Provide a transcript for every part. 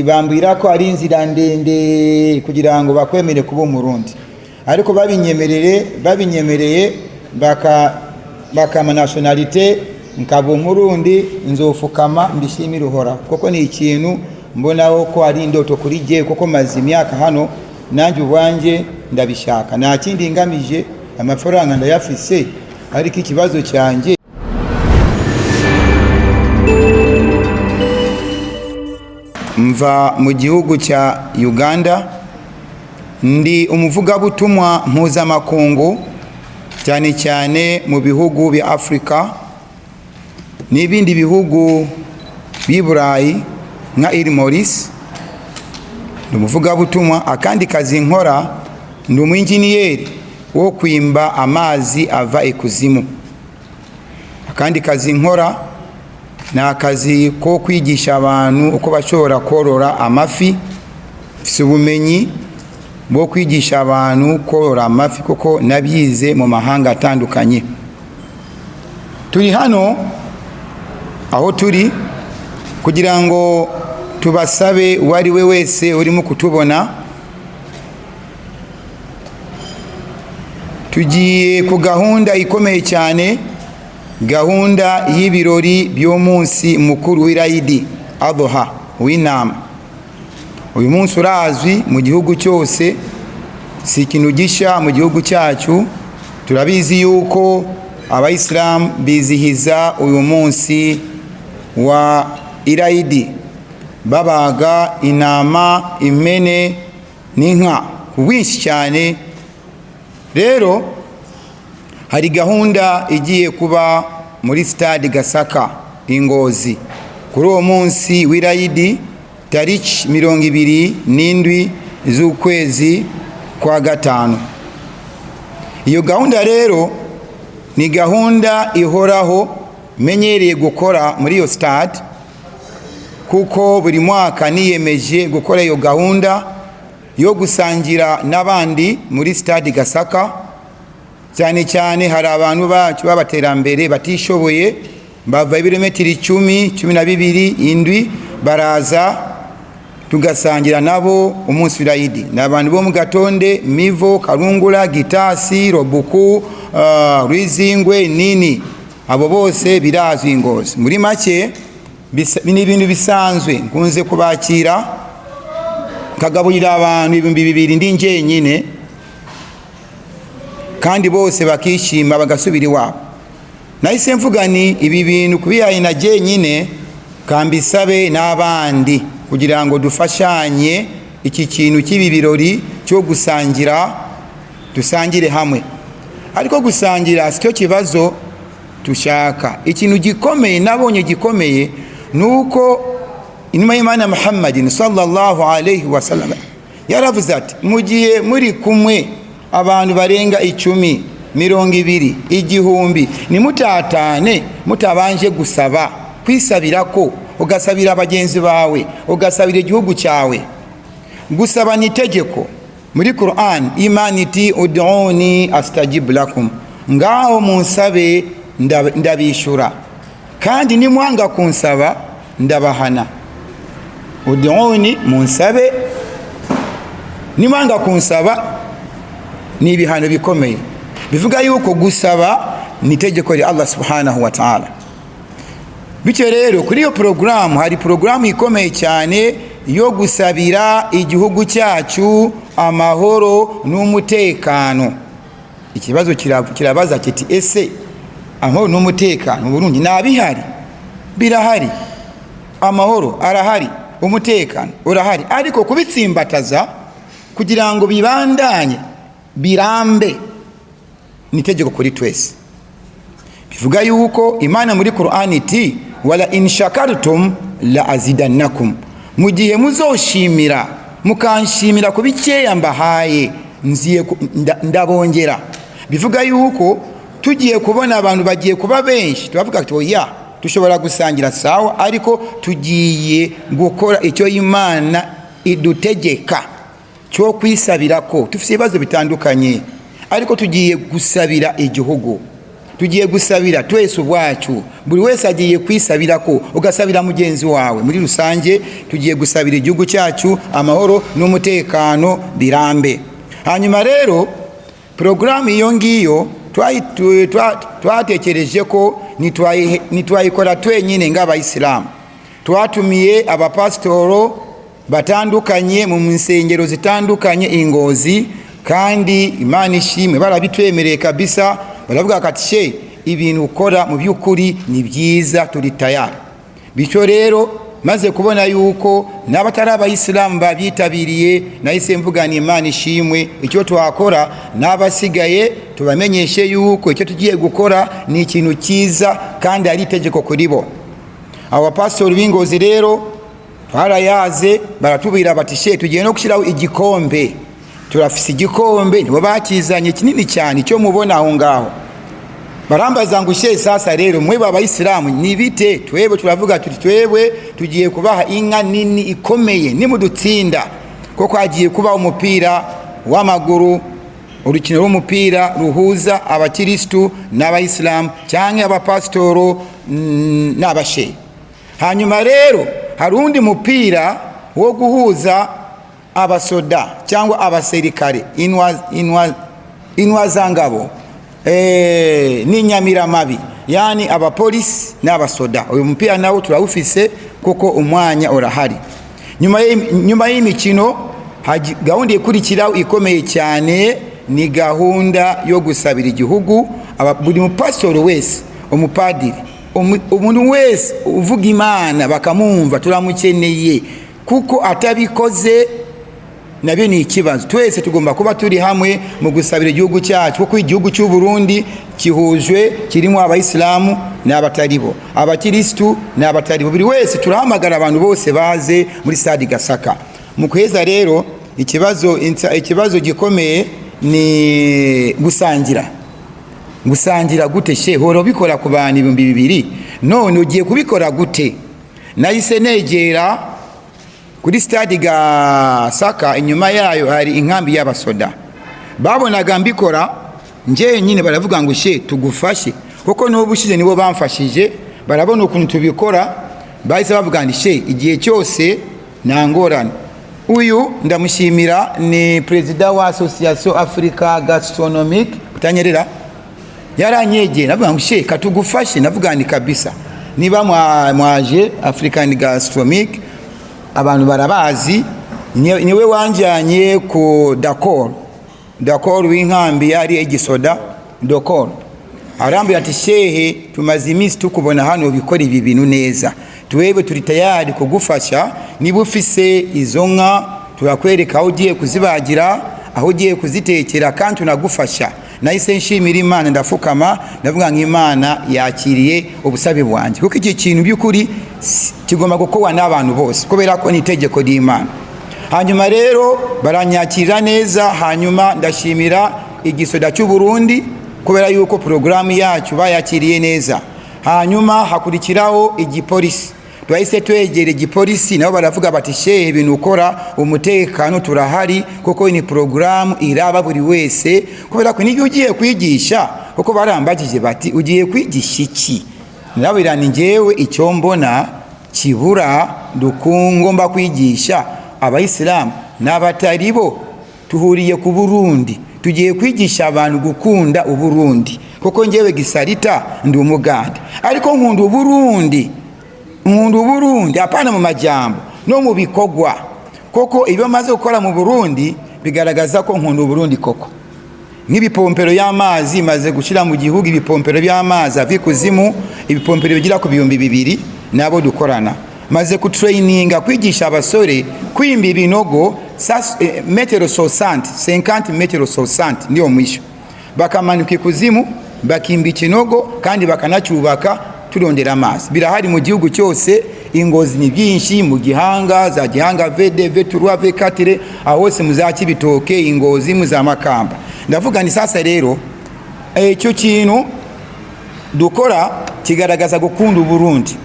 Bambwira ko ari inzira ndende kugira ngo bakwemere kuba Umurundi, ariko babinyemereye bakampa nationalité nkaba Umurundi, nzofukama mbishimire Uhoraho, kuko ni ikintu mbonaho ko ari indoto kuri jye, kuko maze imyaka hano, nanjye ubwanjye ndabishaka. Nta kindi ngamije, amafaranga ndayafise, ariko ikibazo cyanjye, mva mu gihugu cya Uganda, ndi umuvugabutumwa mpuzamakungu, cyane cyane mu bihugu bya Afurika n'ibindi bihugu by'i Burayi nka Île Maurice. Ndi umuvugabutumwa. Akandi kazi nkora, ndi umwinjiniyeri wo kwimba amazi ava ikuzimu. Akandi kazi nkora ni akazi ko kwigisha abantu uko bashobora korora amafi. Mfise ubumenyi bwo kwigisha abantu korora amafi kuko nabyize mu mahanga atandukanye. Turi hano aho turi kugira ngo tubasabe, uwo ari we wese urimo kutubona, tugiye ku gahunda ikomeye cyane, gahunda y'ibirori by'umunsi mukuru w'Irayidi Adha w'intama. Uyu munsi urazwi mu gihugu cyose, si ikintu gishya mu gihugu cyacu. Turabizi yuko Abayisilamu bizihiza uyu munsi wa Irayidi babaga intama, impene n'inka ku bwinshi cyane. Rero hari gahunda igiye kuba muri Stade Gasaka i Ngozi kuri uwo munsi w'Irayidi, tariki 27 z'ukwezi kwa gatanu. Iyo gahunda rero ni gahunda ihoraho menyereye gukora muri iyo stade, kuko buri mwaka niyemeje gukora iyo gahunda yo gusangira n'abandi muri Stade Gasaka. Cyane cyane hari abantu bacu b'abaterambere batishoboye, bava ibirometero 10, 12, 7, baraza tugasangira nabo umunsi w'Irayidi. Ni abantu bo mu Gatonde, Mivo, Karungura, Gitasi, Robuku, Rwizingwe, nini, abo bose birazwi Ngozi. Muri make ni ibintu bisanzwe, nkunze kubakira nkagaburira abantu 2000 ndi njyenyine, kandi bose bakishima bagasubira iwabo. Nahise mvuga ni ibi bintu kubihaye na jyenyine, kambisabe n'abandi kugira ngo dufashanye iki kintu cy'ibi birori cyo gusangira, dusangire hamwe. Ariko gusangira si cyo kibazo dushaka. Ikintu gikomeye nabonye gikomeye ni uko intumwa y'Imana Muhammadin sallallahu alayhi wa sallam yaravuze ati: "Mu gihe muri kumwe abantu barenga 10, 20, 1000, nimutatane mutabanje gusaba." Kwisabira ko ugasabira bagenzi bawe, ugasabira igihugu cyawe. Gusaba ni itegeko muri Quran. Imana iti: "Ud'uni astajib lakum", ngaho munsabe ndabishura, kandi nimwanga kunsaba ndabahana. Ud'uni, munsabe, nimwanga kunsaba ni ibihano bikomeye. Bivuga yuko gusaba ni itegeko rya Allah subhanahu wa ta'ala. Bityo rero kuri iyo porogaramu hari porogaramu ikomeye cyane yo gusabira igihugu cyacu amahoro n'umutekano. Ikibazo kirabaza kiti: "Ese amahoro n'umutekano mu Burundi ntabihari?" Birahari, amahoro arahari, umutekano urahari, ariko kubitsimbataza kugira ngo bibandanye birambe ni itegeko kuri twese. Bivuga yuko Imana muri Qur'ani iti: "Wala in shakartum la azidannakum", mu gihe muzoshimira mukanshimira ku bikeya mbahaye, nziye ndabongera. Bivuga yuko tugiye kubona abantu bagiye kuba benshi, turavuga ati: "Oya, dushobora gusangira, sawa, ariko tugiye gukora icyo Imana idutegeka cyo kwisabira." Ko dufite ibibazo bitandukanye, ariko tugiye gusabira igihugu, Tugiye gusabira twese ubwacu, buri wese agiye kwisabira ko ugasabira mugenzi wawe. Muri rusange tugiye gusabira igihugu cyacu amahoro n'umutekano birambe. Hanyuma rero porogaramu iyo ngiyo twatekereje ko nitwayikora twenyine nk'abayisilamu. Twatumiye abapasitoro batandukanye mu nsengero zitandukanye i Ngozi, kandi Imana ishimwe barabitwemereye kabisa. Baravuga kati: "She, ibintu ukora mu by'ukuri ni byiza, turi tayari." Bityo rero maze kubona yuko n'abatari abayisilamu babyitabiriye, nahise mvuga ni Imana ishimwe. Icyo twakora, n'abasigaye tubamenyeshe yuko icyo tugiye gukora ni ikintu cyiza kandi ari itegeko kuri bo. Abo bapasitori b'i Ngozi rero twarayaze, baratubwira bati: "She, tugiye no gushyiraho igikombe." Turafise igikombe, nibo bakizanye, kinini cyane icyo mubona aho ngaho. Barambaza ngo: "She, sasa rero mwebwe abayisilamu ni bite?" Twebwe turavuga tuti: "Twebwe tugiye kubaha inka nini ikomeye nimudutsinda, kuko hagiye kuba umupira w'amaguru, urukino rw'umupira ruhuza abakirisitu n'abayisilamu cyangwa abapasitoro n'abashehe." Hanyuma rero hari undi mupira wo guhuza abasoda cyangwa abasirikare, intwazangabo n'inyamiramabi, yani abapolisi n'abasoda. Uyu mupira nawo turawufise kuko umwanya urahari. Nyuma y'imikino, gahunda ikurikiraho ikomeye cyane ni gahunda yo gusabira igihugu. Buri mupasitori wese, umupadiri, umuntu wese uvuga Imana bakamwumva, turamukeneye, kuko atabikoze nabyo ni ikibazo. Twese tugomba kuba turi hamwe mu gusabira igihugu cyacu, kuko igihugu cy'u Burundi gihujwe, kirimo abayisilamu n'abatari bo, abakirisitu n'abatari bo. Buri wese turahamagara abantu bose baze muri stade Gasaka. Mu kweza rero ikibazo gikomeye ni gusangira. Gusangira gute? She, hora ubikora ku bantu 2000, none ugiye kubikora gute? Nahise negera kuri stade Gasaka, inyuma yayo hari inkambi y'abasoda. Babonaga mbikora njyenyine, baravuga ngo: "She, tugufashe," kuko n'ubu ushize nibo bamfashije. Barabona ukuntu tubikora, bahise bavuga ngo: "She, igihe cyose nta ngorane." Uyu ndamushimira, ni perezida wa Association Africa Gastronomique Butanyerera. Yaranyegeye, navuga ngo: "She, katugufashe." Navuga ni kabisa, niba mwaje African Gastronomique, abantu barabazi, niwe wanjyanye ku dakor w'inkambi yari igisoda. Dakor arambwira ati: "Shehe, tumaze iminsi tukubona hano bikora ibi bintu neza, twebwe turi tayari kugufasha. Niba ufise izo nka, turakwereka aho ugiye kuzibagira, aho ugiye kuzitekera, kandi tunagufasha." Nahise nshimira Imana, ndafukama, ndavuga ngo Imana yakiriye ubusabe bwanjye, kuko iki kintu by'ukuri kigomba gukorwa n'abantu bose, kubera ko ni itegeko ry'Imana. Hanyuma rero baranyakira neza. Hanyuma ndashimira igisoda cy'u Burundi kubera yuko porogaramu yacu bayakiriye neza. Hanyuma hakurikiraho igipolisi. Twahise twegera igipolisi, nabo baravuga bati: "Shehe, ibintu ukora, umutekano turahari, kuko ni porogaramu iraba buri wese." Kubera ko niyo ugiye kwigisha, kuko barambagije bati: "Ugiye kwigisha iki?" Ndababwira ni njyewe icyo mbona kibura ngomba kwigisha abayisilamu n'abatari bo, tuhuriye ku Burundi. Tugiye kwigisha abantu gukunda Uburundi, kuko njyewe Gisarita ndi umuganda, ariko nkunda Uburundi. Nkunda Uburundi apana mu majambo, no mu bikorwa, koko ibyo maze gukora mu Burundi bigaragaza ko nkunda Uburundi koko. Nk'ibipompero y'amazi maze gushyira mu gihugu, ibipompero by'amazi ava ikuzimu, ibipompero bigera ku 2000 nabo dukorana. Maze kutraininga, kwigisha abasore kwimba ibinogo metero 60, 50 metero 60 niyo mwisho, bakamanuka ikuzimu bakimba ikinogo kandi bakanacyubaka, turondera amazi. Birahari mu gihugu cyose. I Ngozi ni byinshi, mu Gihanga, za Gihanga V2, V3, V4, aho hose mu za Kibitoke, i Ngozi, mu za Makamba. Ndavuga ni sasa rero icyo kintu dukora kigaragaza gukunda Uburundi.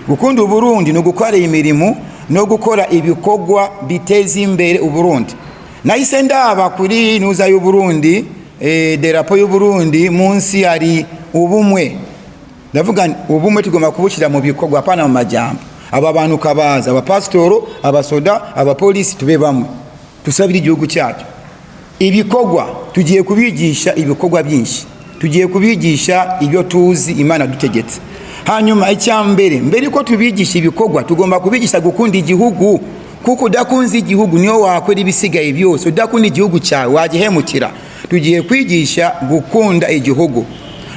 Gukunda Uburundi ni ugukora imirimo no gukora ibikorwa biteza imbere Uburundi. Nahise ndaba kuri nuza y'Uburundi, derapo y'Uburundi, munsi hari Ubumwe, ndavuga nti ubumwe tugomba kubushyira mu bikorwa, apana mu majambo. Aba bantu kabaza, abapasitoro, abasoda, abapolisi, tube bamwe, dusabire igihugu cyacu. Ibikorwa, tugiye kubigisha ibikorwa byinshi, tugiye kubigisha ibyo tuzi Imana dutegetse. Hanyuma icya mbere, mbere ko tubigisha ibikorwa, tugomba kubigisha gukunda igihugu, kuko udakunze igihugu niyo wakora ibisigaye byose, udakunda igihugu cyawe wagihemukira. Tugiye kwigisha gukunda igihugu.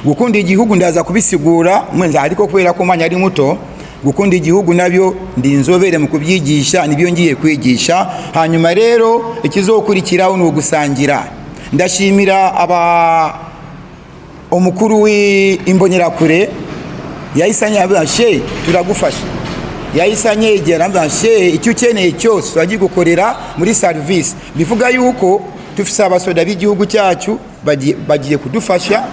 Gukunda igihugu ndaza kubisigura mwenza, ariko kubera ko umwanya ari muto, gukunda igihugu nabyo ndi inzobere mu kubyigisha, nibyo ngiye kwigisha. Hanyuma rero ikizokurikiraho ni ugusangira. Ndashimira aba umukuru w'Imbonerakure yahise anyabwira: "She, turagufasha." Yahise anyegera ambwira: "She, icyo ukeneye cyose turagigukorera muri service." Bivuga yuko dufise abasoda b'igihugu cyacu bagiye kudufasha,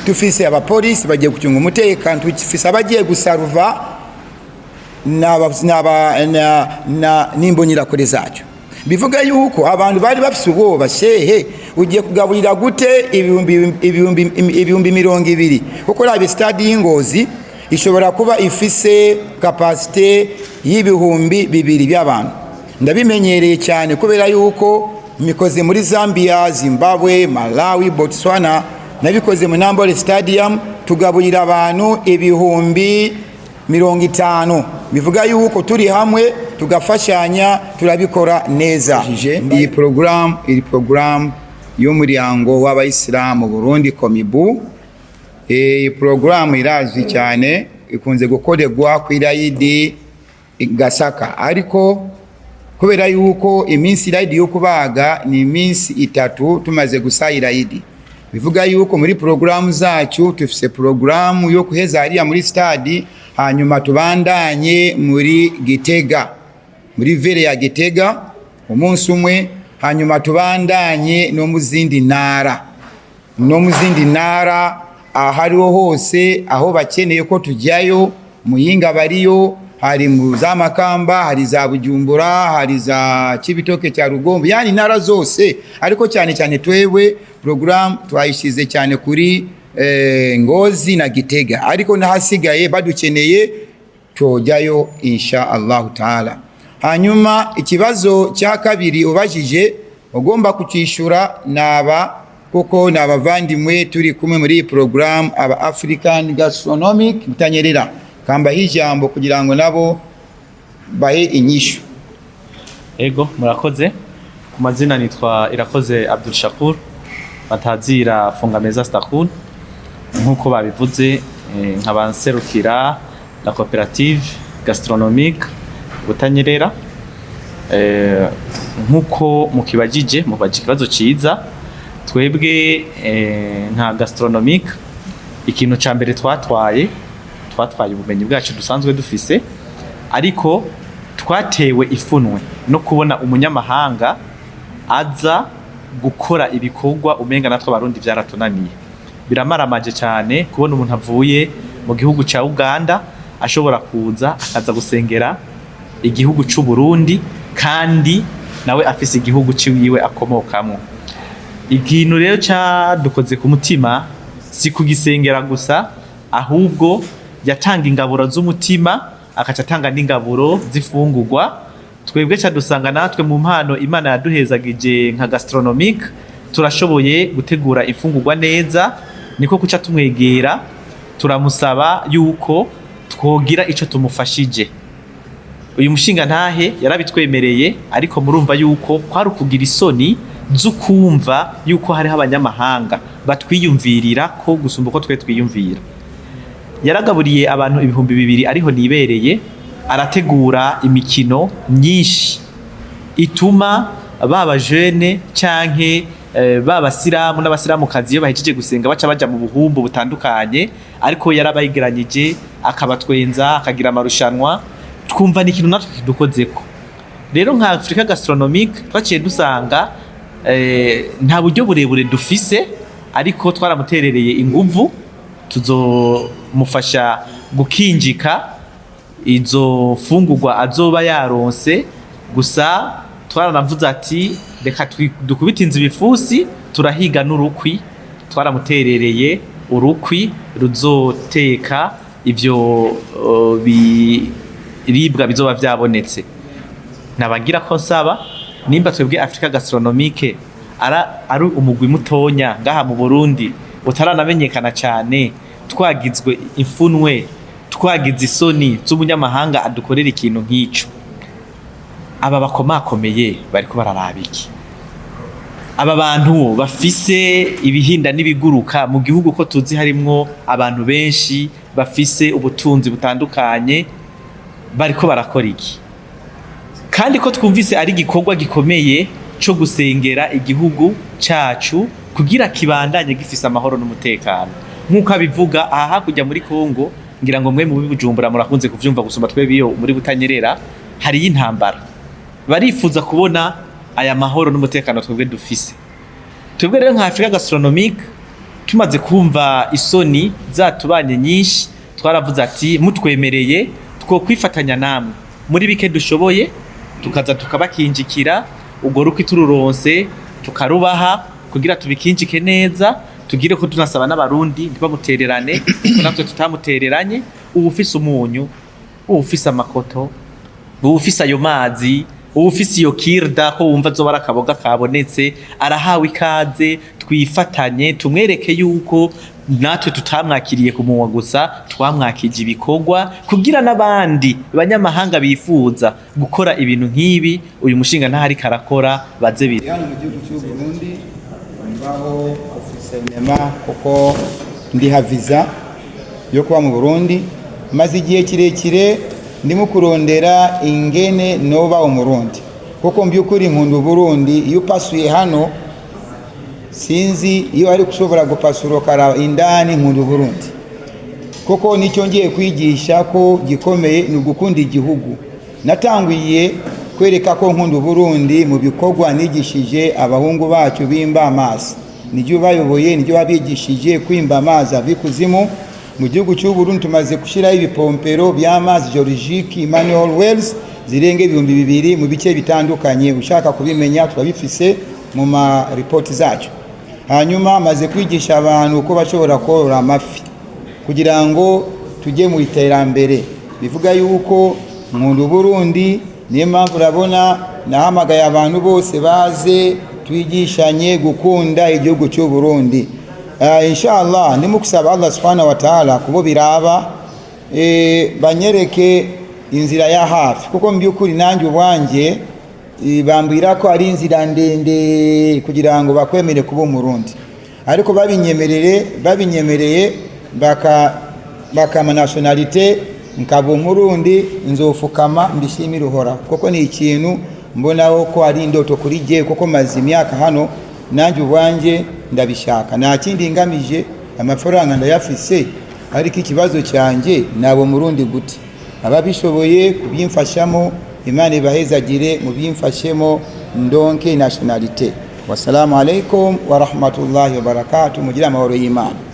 dufise abapolisi bagiye gucunga umutekano, dufise abagiye gusaruva n'Imbonerakure zacu. Bivuga yuko abantu bari bafise ubwoba: "Shehe, ugiye kugaburira gute 20,000?" Kuko raba, stade y'Ingozi ishobora kuba ifise capacité y'2000 by'abantu. Ndabimenyereye cyane kubera yuko mikoze muri Zambia, Zimbabwe, Malawi, Botswana. Nabikoze mu Nambole Stadium, tugaburira abantu 50,000. Bivuga yuko turi hamwe tugafashanya turabikora neza. Iyi porogaramu, iri porogaramu y'umuryango w'Abayisilamu Burundi, Komibu, iyi porogaramu irazwi cyane, ikunze gukorerwa ku Irayidi Gasaka. Ariko kubera yuko iminsi irayidi yo kubaga ni iminsi 3 tumaze gusa irayidi, bivuga yuko muri porogaramu zacu dufise porogaramu yo kuheza hariya muri stade, hanyuma tubandanye muri Gitega, muri ville ya Gitega umunsi umwe, hanyuma tubandanye no mu zindi ntara, ahariho hose aho bakeneye ko tujyayo. Muyinga bariyo, hari mu za Makamba, hari za Bujumbura, hari za Cibitoke cya Rugombo, yani intara zose. Ariko cyane cyane twebwe porogaramu twayishyize cyane kuri Ngozi na Gitega, ariko n'ahasigaye badukeneye tojyayo, insha Allahu taala. Hanyuma ikibazo cya kabiri ubajije, ugomba kucyishura naba, kuko ni abavandimwe turi kumwe muri iyi porogaramu, aba African Gastronomic Mutanyerera, kambaho ijambo kugira ngo nabo bahe inyishu. Ego, murakoze. Ku mazina nitwa Irakoze Abdul Shakur, batazira Fungameza Stakul, nk'uko babivuze, nkaba nserukira la coopérative gastronomique Butanyerera. Nk'uko mukibajije, mubaje ikibazo ciza. Twebwe nka gastronomique, ikintu ca mbere twatwaye ubumenyi bwacu dusanzwe dufise, ariko twatewe ifunwe no kubona umunyamahanga aza gukora ibikorwa umenga natwe Abarundi vyaratunaniye. Biramaramaje cyane kubona umuntu avuye mu gihugu ca Uganda ashobora kuza akaza gusengera igihugu c'u Burundi, kandi nawe afise igihugu ciwiwe akomokamwo. Ikintu rero cadukoze ku mutima si kugisengera gusa, ahubwo yatanga ingaburo z'umutima, akaca atanga n'ingaburo z'ifungurwa. Twebwe ca dusanga natwe mu mpano Imana yaduhezagije nka gastronomique turashoboye gutegura imfungurwa neza, niko kuca tumwegera, turamusaba yuko twogira ico tumufashije. Uyu mushinga ntahe yarabitwemereye, ariko murumva yuko kwari ukugira isoni z'ukumva yuko hariho abanyamahanga batwiyumvirira ko gusumba uko twe twiyumvira. Yaragaburiye abantu 2000 ariho nibereye, arategura imikino myinshi ituma baba jene canke baba silamu n'abasilamukazi, iyo bahejeje gusenga baca baja mu buhumbu butandukanye, ariko yarabayigeranyije akabatwenza, akagira amarushanwa. Twumva ni ikintu natwe kidukozeko. Rero nka Africa Gastronomique twaciye dusanga nta buryo burebure dufise, ariko twaramuterereye inguvu, tuzomufasha gukinjika izo fungurwa azoba yaronse. Gusa twaranavuze ati reka dukubite inzu ibifusi, turahiga n'urukwi. Twaramuterereye. Urukwi ruzoteka ivyo biribwa bizoba vyabonetse. Nabagira ko nsaba, nimba twebwe Africa Gastronomique ari umugwi mutonya ngaha mu Burundi utaranamenyekana cyane, twagizwe imfunwe, twagize isoni z'umunyamahanga adukorera ikintu nk'ico, aba bakomakomeye bariko bararaba iki? Aba bantu bafise ibihinda n'ibiguruka mu gihugu, ko tuzi harimwo abantu benshi bafise ubutunzi butandukanye, bariko barakora iki? Kandi ko twumvise ari igikorwa gikomeye co gusengera igihugu cacu kugira kibandanye gifise amahoro n'umutekano, nk'uko abivuga aha hakurya muri Kongo, ngira ngo mwe mu Bujumbura murakunze kuvyumva gusumba twebwe iyo muri Butanyerera hariyo intambara. Barifuza kubona aya mahoro n'umutekano twebwe dufise. Twebwe rero nka Africa Gastronomique, tumaze kumva isoni zatubanye nyinshi, twaravuze ati mutwemereye twokwifatanya namwe muri bike dushoboye, tukaza tukabakinjikira urwo rukwi, tururonse tukarubaha kugira tubikinjike neza, tugire ko tunasaba n'Abarundi ntibamutererane kuko natwe tutamutereranye. Uwufise umunyu, uwufise amakoto, uwufise ayo mazi, uwufise iyo kirda, ko wumva azoba ari akaboga kabonetse, arahawe ikaze. Twifatanye, tumwereke yuko natwe tutamwakiriye ku munwa gusa, twamwakije ibikorwa, kugira n'abandi banyamahanga bifuza gukora ibintu nk'ibi uyu mushinga ntahari karakora baze Hano mu gihugu cy'u Burundi mbaho officiellement kuko ndiha visa yo kuba mu Burundi. Maze igihe kirekire ndimo kurondera ingene noba Umurundi, kuko mu by'ukuri nkunda Uburundi. Iyo upasuye hano, sinzi iyo ari gushobora gupasura ukaraba indani. Nkunda Uburundi kuko nicyo ngiye kwigisha ko gikomeye ni ugukunda igihugu. Natanguye kwereka ko nkunda Uburundi mu bikorwa nigishije abahungu bacu bimba amazi. Nijyo bayoboye, nijyo babigishije kwimba amazi ava ikuzimu. Mu gihugu cy'u Burundi tumaze gushyiraho ibipompero by'amazi géologique, manual wells, zirenga 2000 mu bice bitandukanye. Ushaka kubimenya, turabifise mu ma ripoti zacu. Hanyuma maze kwigisha abantu uko bashobora korora amafi kugira ngo tujye mu iterambere. Bivuga yuko nkunda Uburundi, niyo mpamvu urabona nahamagaye abantu bose baze twigishanye gukunda igihugu cy'u Burundi. Inshallah ndimo gusaba Allah subhanahu wa ta'ala kubo biraba banyereke inzira ya hafi, kuko mu by'ukuri nanjye ubwanjye bambwira ko ari inzira ndende kugira ngo bakwemere kuba Umurundi. Ariko babinyemereye bakama nationalité nkaba Umurundi, nzofukama mbishimire Uhoraho, kuko ni ikintu mbonaho ko ari indoto kuri jye, kuko maze imyaka hano, nanjye ubwanjye ndabishaka. Nta kindi ngamije, amafaranga ndayafise, ariko ikibazo cyanjye nabo Murundi gute? Ababishoboye kubyimfashamo, Imana ibahezagire, mubyimfashemo ndonke nationalité. Wassalamu alaikum warahmatullahi wabarakatuh. Mugire amahoro y'Imana.